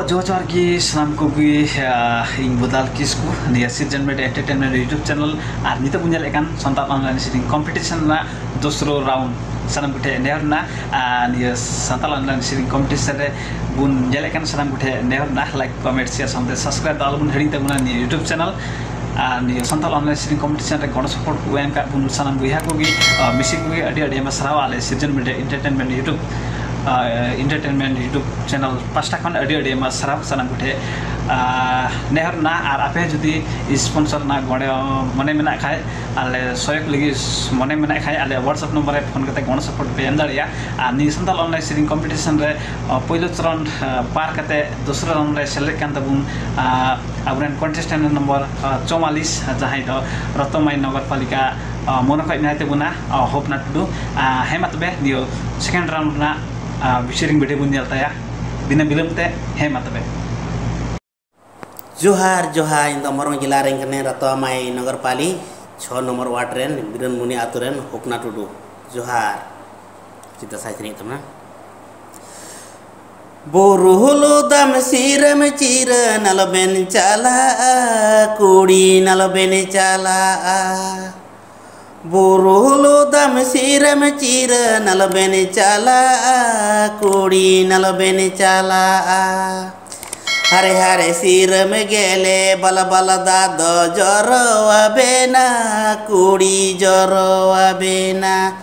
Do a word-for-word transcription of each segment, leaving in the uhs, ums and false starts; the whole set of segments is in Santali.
ᱡᱚᱦᱟᱨ ᱡᱚᱦᱟᱨ ᱜᱮ ᱥᱟᱱᱟᱢ ᱠᱚᱜᱮ᱾ ᱟᱦ, ᱤᱧ ᱵᱚᱫᱟᱞ ᱠᱤᱥᱠᱩ, ᱱᱤᱭᱟᱹ ᱥᱤᱨᱡᱚᱱ ᱢᱤᱰᱤᱭᱟ ᱮᱱᱴᱟᱨᱴᱮᱱᱢᱮᱱᱴ YouTube ᱪᱮᱱᱮᱞ ᱟᱨ ᱱᱤᱛᱚᱜ ᱵᱚᱱ ᱧᱮᱞᱮᱫ ᱠᱟᱱ ᱥᱟᱱᱛᱟᱲ ᱚᱱᱞᱟᱭᱤᱱ ᱥᱮᱨᱮᱧ ᱠᱚᱢᱯᱤᱴᱤᱥᱚᱱ ᱨᱮᱱᱟᱜ ᱫᱚᱥᱨᱚ ᱨᱟᱣᱩᱱᱰ ᱥᱟᱱᱟᱢ ᱠᱚᱴᱷᱮᱱ ᱱᱮᱦᱚᱨ ᱨᱮᱱᱟᱜ᱾ ᱟᱨ ᱱᱤᱭᱟᱹ ᱥᱟᱱᱛᱟᱲ ᱚᱱᱞᱟᱭᱤᱱ ᱥᱮᱨᱮᱧ ᱠᱚᱢᱯᱤᱴᱤᱥᱚᱱ ᱨᱮ ᱵᱚᱱ ᱧᱮᱞᱮᱫ ᱠᱟᱱ ᱥᱟᱱᱟᱢ ᱠᱚᱴᱷᱮᱱ ᱱᱮᱦᱚᱨ ᱨᱮᱱᱟᱜ, ᱞᱟᱭᱤᱠ, ᱠᱚᱢᱮᱱᱴ, ᱥᱮᱭᱟᱨ ᱥᱟᱶᱛᱮ ᱥᱟᱵᱥᱠᱨᱟᱭᱤᱵ ᱫᱚ ᱟᱞᱚᱵᱚᱱ ᱦᱤᱲᱤᱧ ᱛᱟᱵᱚᱱᱟ ᱱᱤᱭᱟᱹ YouTube ᱪᱮᱱᱮᱞ᱾ ᱟᱨ ᱱᱤᱭᱟᱹ ᱥᱟᱱᱛᱟᱲ ᱚᱱᱞᱟᱭᱤᱱ ᱥᱮᱨᱮᱧ ᱠᱚᱢᱯᱤᱴᱤᱥᱚᱱ ᱨᱮ ᱜᱚᱲᱚ ᱥᱚᱯᱚᱦᱚᱫ ᱠᱚ ᱮᱢ ᱟᱠᱟᱫ ᱵᱚᱱ ᱥᱟᱱᱟᱢ ᱵᱚᱭᱦᱟ ᱠᱚᱜᱮ, ᱟᱨ ᱢᱤᱥᱤ ᱠᱚᱜᱮ ᱟᱹᱰᱤ ᱟᱹᱰᱤ ᱟᱭᱢᱟ ᱥᱟᱨᱦᱟᱣ᱾ ᱟᱞᱮ ᱥᱤᱨᱡᱚᱱ ᱢᱤᱰᱤᱭᱟ ᱮᱱᱴᱟᱨᱴᱮᱱᱢᱮᱱᱴ YouTube, ᱟᱨ ᱮᱱᱴᱟᱨᱴᱮᱱᱢᱮᱱᱴ YouTube ᱪᱮᱱᱮᱞ ᱯᱟᱥᱴᱟ ᱠᱷᱚᱱ ᱟᱹᱰᱤ ᱟᱹᱰᱤ ᱟᱭᱢᱟ ᱥᱟᱨᱦᱟᱣ ᱥᱟᱱᱟᱢ ᱠᱚᱴᱷᱮᱱ᱾ ᱟᱨ ᱱᱮᱦᱚᱨ ᱨᱮᱱᱟᱜ, ᱟᱨ ᱟᱯᱮ ᱡᱩᱫᱤ ᱥᱯᱚᱱᱥᱚᱨ ᱨᱮᱱᱟᱜ ᱜᱚᱲᱚ ᱢᱚᱱᱮ ᱢᱮᱱᱟᱜ ᱠᱷᱟᱡ, ᱟᱞᱮ ᱥᱚᱦᱭᱚᱜᱽ ᱞᱟᱹᱜᱤᱫ ᱢᱚᱱᱮ ᱢᱮᱱᱟᱜ ᱠᱷᱟᱡ, ᱟᱞᱮ WhatsApp ᱱᱚᱢᱵᱚᱨ ᱨᱮ ᱯᱷᱳᱱ ᱠᱟᱛᱮ ᱜᱚᱲᱚ ᱥᱚᱯᱚᱦᱚᱫ ᱯᱮ ᱮᱢ ᱫᱟᱲᱮᱭᱟᱜᱼᱟ᱾ ᱟᱨ ᱱᱤᱭᱟᱹ ᱥᱟᱱᱛᱟᱲ ᱚᱱᱞᱟᱭᱤᱱ ᱥᱮᱨᱮᱧ ᱠᱚᱢᱯᱤᱴᱤᱥᱚᱱ ᱨᱮ, ᱟᱨ, ᱯᱳᱭᱞᱳ ᱪᱚᱨᱚᱱ, ᱟᱨ, ᱯᱟᱨ ᱠᱟᱛᱮ ᱫᱚᱥᱨᱟ ᱨᱟᱣᱩᱱᱰ ᱨᱮ ᱥᱮᱞᱮᱫ ᱠᱟᱱ ᱛᱟᱵᱚᱱ, ᱟᱨ, ᱟᱵᱚᱨᱮᱱ ᱠᱚᱱᱴᱮᱥᱴᱮᱱᱴ ᱱᱚᱢᱵᱚᱨ, ᱟᱨ, ᱪᱩᱣᱟᱞᱤᱥ, ᱡᱟᱦᱟᱸᱭ ᱫᱚ ᱨᱚᱛᱚᱢᱟᱭ ᱱᱚᱜᱚᱨ ᱯᱟᱞᱤᱠᱟ, ᱟᱨ, ᱢᱚᱱᱮ ᱠᱷᱚᱡ ᱢᱮᱱᱟᱭ ᱛᱟᱵᱚᱱᱟ, ᱟᱨ, ᱦᱚᱯᱱᱟ ᱴᱩᱰᱩ᱾ ᱟᱨ, ᱦᱮᱸ ᱢᱟ ᱛᱚᱵᱮ, ᱱᱤᱭᱟᱹ ᱥᱮᱠᱮᱱᱰ ᱨᱟᱣᱩᱱᱰ ᱨᱮᱱᱟᱜ, ᱟᱨ, ᱵᱤᱪᱟᱹᱨᱤᱧ ᱵᱤᱰᱟᱹᱣ ᱵᱚᱱ ᱧᱮᱞ ᱛᱟᱭᱟ ᱵᱤᱱᱟᱹ ᱵᱤᱞᱚᱢ ᱛᱮ᱾ ᱦᱮᱸ ᱢᱟ ᱛᱚᱵᱮ᱾ ᱡᱚᱦᱟᱨ, ᱡᱚᱦᱟᱨ, ᱤᱧ ᱫᱚ ᱢᱚᱭᱩᱨᱵᱷᱚᱸᱡᱽ ᱡᱮᱞᱟ ᱨᱮᱱ ᱠᱟᱹᱱᱟᱹᱧ, ᱨᱟᱛᱚᱣᱟᱢᱟᱭ ᱱᱚᱜᱚᱨᱯᱟᱞᱤ, ᱪᱷᱚ ᱱᱚᱢᱵᱚᱨ ᱣᱟᱨᱰ ᱨᱮᱱ ᱵᱤᱨᱚᱱᱢᱩᱱᱤ ᱟᱛᱳ ᱨᱮᱱ ᱦᱚᱯᱱᱟ ᱴᱩᱰᱩ᱾ ᱡᱚᱦᱟᱨ᱾ ᱪᱮᱫ ᱫᱟᱸᱥᱟᱭ ᱥᱮᱨᱮᱧ ᱛᱟᱵᱚᱱᱟ? ᱵᱩᱨᱩ ᱦᱩᱞᱩ ᱫᱟᱢ ᱥᱤᱨᱟᱹᱢ ᱪᱤᱨᱟᱹ ᱱᱟᱞᱚᱵᱮᱱ ᱪᱟᱞᱟᱜᱼᱟ, ᱠᱩᱲᱤ ᱱᱟᱞᱚᱵᱮᱱ ᱪᱟᱞᱟᱜᱼᱟ᱾ ᱵᱩᱨᱩ ᱦᱩᱞᱩ ᱫᱟᱢ ᱥᱤᱨᱟᱹᱢ ᱪᱤᱨᱟᱹ ᱱᱟᱞᱚᱵᱮᱱ ᱪᱟᱞᱟᱜᱼᱟ, ᱠᱩᱲᱤ ᱱᱟᱞᱚᱵᱮᱱ ᱪᱟᱞᱟᱜᱼᱟ᱾ ᱦᱟᱨᱮ ᱦᱟᱨᱮ ᱥᱤᱨᱟᱹᱢ ᱜᱮᱞᱮ ᱵᱟᱞᱟ ᱵᱟᱞᱟ ᱫᱟᱜ ᱫᱚ ᱡᱚᱨᱚ ᱟᱵᱮᱱᱟ, ᱠᱩᱲᱤ ᱡᱚᱨᱚ ᱟᱵᱮᱱᱟ᱾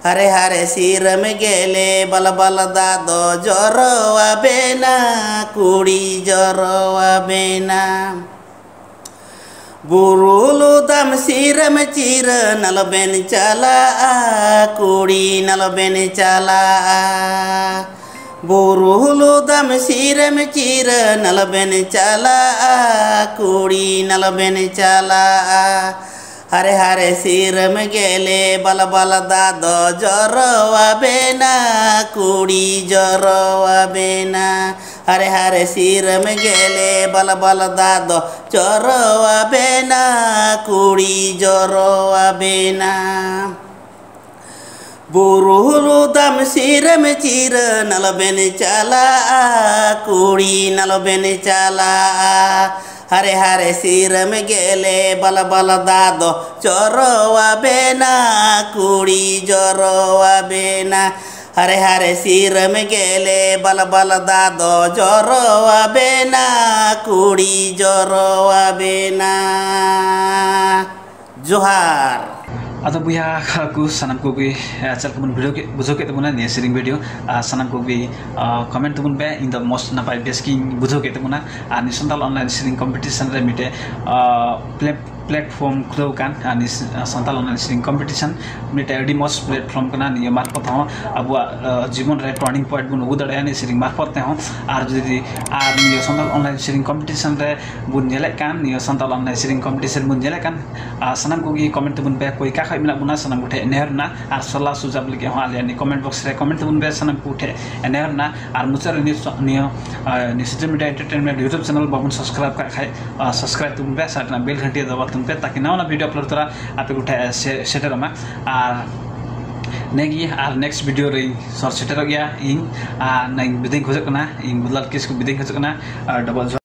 ᱦᱟᱨᱮ ᱦᱟᱨᱮ ᱥᱤᱨᱟᱹᱢ ᱜᱮᱞᱮ ᱵᱟᱞᱟ ᱵᱟᱞᱟ ᱫᱟᱜ ᱫᱚ ᱡᱚᱨᱚ ᱟᱵᱮᱱᱟ, ᱠᱩᱲᱤ ᱡᱚᱨᱚ ᱟᱵᱮᱱᱟ᱾ ᱵᱩᱨᱩ ᱞᱩᱫᱟᱢ ᱥᱤᱨᱟᱹᱢ ᱪᱤᱨᱟᱹ ᱱᱟᱞᱚᱵᱮᱱ ᱪᱟᱞᱟᱜᱼᱟ, ᱠᱩᱲᱤ ᱱᱟᱞᱚᱵᱮᱱ ᱪᱟᱞᱟᱜᱼᱟ᱾ ᱵᱩᱨᱩ ᱞᱩᱫᱟᱢ ᱥᱤᱨᱟᱹᱢ ᱪᱤᱨᱟᱹ ᱱᱟᱞᱚᱵᱮᱱ ᱪᱟᱞᱟᱜᱼᱟ, ᱠᱩᱲᱤ ᱱᱟᱞᱚᱵᱮᱱ ᱪᱟᱞᱟᱜᱼᱟ᱾ ᱦᱟᱨᱮ ᱦᱟᱨᱮ ᱥᱤᱨᱟᱹᱢ ᱜᱮᱞᱮ ᱵᱟᱞᱟ ᱵᱟᱞᱟ ᱫᱟᱜ ᱫᱚ ᱡᱚᱨᱚ ᱟᱵᱮᱱᱟ, ᱠᱩᱲᱤ ᱡᱚᱨᱚ ᱟᱵᱮᱱᱟ᱾ ᱦᱟᱨᱮ ᱦᱟᱨᱮ ᱥᱤᱨᱟᱹᱢ ᱜᱮᱞᱮ ᱵᱟᱞᱟ ᱵᱟᱞᱟ ᱫᱟᱜ ᱫᱚ ᱡᱚᱨᱚ ᱟᱵᱮᱱᱟ, ᱠᱩᱲᱤ ᱡᱚᱨᱚ ᱟᱵᱮᱱᱟ᱾ ᱵᱩᱨᱩ ᱦᱩᱞᱩ ᱫᱟᱢ ᱥᱤᱨᱟᱹᱢ ᱪᱤᱨᱟᱹ ᱱᱟᱞᱚᱵᱮᱱ ᱪᱟᱞᱟᱜᱼᱟ, ᱠᱩᱲᱤ ᱱᱟᱞᱚᱵᱮᱱ ᱪᱟᱞᱟᱜᱼᱟ᱾ ᱦᱟᱨᱮ ᱦᱟᱨᱮ ᱥᱤᱨᱟᱹᱢ ᱜᱮᱞᱮ ᱵᱟᱞᱟ ᱵᱟᱞᱟ ᱫᱟᱜ ᱫᱚ ᱡᱚᱨᱚᱣᱟᱵᱮᱱᱟ, ᱠᱩᱲᱤ ᱡᱚᱨᱚᱣᱟᱵᱮᱱᱟ᱾ ᱦᱟᱨᱮ ᱦᱟᱨᱮ ᱥᱤᱨᱟᱹᱢ ᱜᱮᱞᱮ ᱵᱟᱞᱟ ᱵᱟᱞᱟ ᱫᱟᱜ ᱫᱚ ᱡᱚᱨᱚᱣᱟᱵᱮᱱᱟ, ᱠᱩᱲᱤ ᱡᱚᱨᱚᱣᱟᱵᱮᱱᱟ᱾ ᱡᱚᱦᱟᱨ᱾ ᱟᱫᱚ ᱵᱚᱭᱦᱟ ᱠᱚ ᱥᱟᱱᱟᱢ ᱠᱚᱜᱮ, ᱟᱨ ᱪᱮᱫ ᱞᱮᱠᱟ ᱵᱚᱱ ᱵᱩᱡᱷᱟᱹᱣ ᱠᱮᱫ, ᱵᱩᱡᱷᱟᱹᱣ ᱠᱮᱫ ᱛᱟᱵᱚᱱᱟ ᱱᱤᱭᱟᱹ ᱥᱮᱨᱮᱧ ᱵᱷᱤᱰᱤᱭᱳ? ᱟᱨ ᱥᱟᱱᱟᱢ ᱠᱚᱜᱮ, ᱟᱨ, ᱠᱚᱢᱮᱱᱴ ᱛᱟᱵᱚᱱ ᱯᱮ᱾ ᱤᱧ ᱫᱚ ᱢᱚᱡᱽ ᱱᱟᱯᱟᱭ ᱵᱮᱥ ᱜᱤᱧ ᱵᱩᱡᱷᱟᱹᱣ ᱠᱮᱫ ᱛᱟᱵᱚᱱᱟ᱾ ᱟᱨ ᱱᱤᱭᱟᱹ ᱥᱟᱱᱛᱟᱲ ᱚᱱᱞᱟᱭᱤᱱ ᱥᱮᱨᱮᱧ ᱠᱚᱢᱯᱤᱴᱤᱥᱚᱱ ᱨᱮ ᱢᱤᱫᱴᱮᱡ, ᱟᱨ, ᱯᱞᱮᱴ-, ᱯᱞᱮᱴᱯᱷᱚᱨᱢ ᱠᱷᱩᱞᱟᱹᱣ ᱠᱟᱱ, ᱟᱨ ᱱᱤᱭᱟᱹ ᱥᱟᱱᱛᱟᱲ ᱚᱱᱞᱟᱭᱤᱱ ᱥᱮᱨᱮᱧ ᱠᱚᱢᱯᱤᱴᱤᱥᱚᱱ ᱢᱤᱫᱴᱮᱡ ᱟᱹᱰᱤ ᱢᱚᱡᱽ ᱯᱞᱮᱴᱯᱷᱚᱨᱢ ᱠᱟᱱᱟ᱾ ᱱᱤᱭᱟᱹ ᱢᱟᱨᱯᱷᱚᱛ ᱦᱚᱸ ᱟᱵᱚᱣᱟᱜ, ᱟᱨ, ᱡᱤᱵᱚᱱ ᱨᱮ ᱴᱟᱨᱱᱤᱝ ᱯᱚᱭᱮᱱᱴ ᱵᱚᱱ ᱟᱹᱜᱩ ᱫᱟᱲᱮᱭᱟᱜᱼᱟ ᱱᱤᱭᱟᱹ ᱥᱮᱨᱮᱧ ᱢᱟᱨᱯᱷᱚᱛ ᱛᱮᱦᱚᱸ᱾ ᱟᱨ ᱡᱩᱫᱤ, ᱟᱨ ᱱᱤᱭᱟᱹ ᱥᱟᱱᱛᱟᱲ ᱚᱱᱞᱟᱭᱤᱱ ᱥᱮᱨᱮᱧ ᱠᱚᱢᱯᱤᱴᱤᱥᱚᱱ ᱨᱮ ᱵᱚᱱ ᱧᱮᱞᱮᱫ ᱠᱟᱱ, ᱱᱤᱭᱟᱹ ᱥᱟᱱᱛᱟᱲ ᱚᱱᱞᱟᱭᱤᱱ ᱥᱮᱨᱮᱧ ᱠᱚᱢᱯᱤᱴᱤᱥᱚᱱ ᱵᱚᱱ ᱧᱮᱞᱮᱫ ᱠᱟᱱ, ᱟᱨ ᱥᱟᱱᱟᱢ ᱠᱚᱜᱮ ᱠᱚᱢᱮᱱᱴ ᱛᱟᱵᱚᱱ ᱯᱮ, ᱚᱠᱚᱭ ᱚᱠᱟ ᱠᱷᱚᱡ ᱢᱮᱱᱟᱜ ᱵᱚᱱᱟ, ᱥᱟᱱᱟᱢ ᱠᱚᱴᱷᱮᱱ ᱱᱮᱦᱚᱨ ᱨᱮᱱᱟᱜ ᱟᱨ ᱥᱟᱞᱟ ᱥᱩᱡᱟᱵ ᱞᱟᱹᱜᱤᱫ ᱦᱚᱸ ᱟᱞᱮᱭᱟᱜ ᱱᱤᱭᱟᱹ ᱠᱚᱢᱮᱱᱴ ᱵᱚᱠᱥ ᱨᱮ ᱠᱚᱢᱮᱱᱴ ᱛᱟᱵᱚᱱ ᱯᱮ ᱥᱟᱱᱟᱢ ᱠᱚᱴᱷᱮᱱ ᱱᱮᱦᱚᱨ ᱨᱮᱱᱟᱜ᱾ ᱟᱨ ᱢᱩᱪᱟᱹᱫ ᱨᱮ ᱱᱤᱭᱟᱹ ᱥᱚ-, ᱱᱤᱭᱟᱹ, ᱟᱨ, ᱱᱤᱭᱟᱹ social media entertainment YouTube channel ᱵᱟᱵᱚᱱ ᱥᱟᱵᱥᱠᱨᱟᱭᱤᱵ ᱠᱟᱜ ᱠᱷᱟᱡ, ᱟᱨ, ᱥᱟᱵᱥᱠᱨᱟᱭᱤᱵ ᱛᱟᱵᱚᱱ ᱯᱮ, ᱥᱟᱭᱤᱰ ᱨᱮᱱᱟᱜ ᱵᱮᱞ ᱜᱷᱟᱱᱴᱤ ᱫᱟᱵᱟᱣ ᱛᱟᱵᱚᱱ ᱯᱮ, ᱛᱟᱠᱤ ᱱᱟᱣᱟ ᱱᱟᱣᱟ ᱵᱷᱤᱰᱤᱭᱳ ᱟᱯᱞᱳᱰ ᱛᱚᱨᱟ ᱟᱯᱮ ᱠᱚᱴᱷᱮᱱ ᱥᱮ-, ᱥᱮᱴᱮᱨᱚᱜ ᱢᱟ᱾ ᱟᱨ ᱱᱤᱭᱟᱹ ᱜᱮ, ᱟᱨ ᱱᱮᱠᱥᱴ ᱵᱷᱤᱰᱤᱭᱳ ᱨᱮᱧ ᱥᱚᱨ ᱥᱮᱴᱮᱨᱚᱜ ᱜᱮᱭᱟ ᱤᱧ᱾ ᱟᱨ ᱱᱤᱭᱟᱹ ᱵᱤᱫᱟᱹᱧ ᱠᱷᱚᱡᱚᱜ ᱠᱟᱱᱟ, ᱤᱧ ᱵᱚᱫᱞᱟᱞ ᱠᱤᱥᱠᱩ ᱵᱤᱫᱟᱹᱧ ᱠᱷᱚᱡᱚᱜ ᱠᱟᱱᱟ᱾ ᱟᱨ ᱰᱚᱵᱚᱞ ᱡᱚᱦᱟᱨ᱾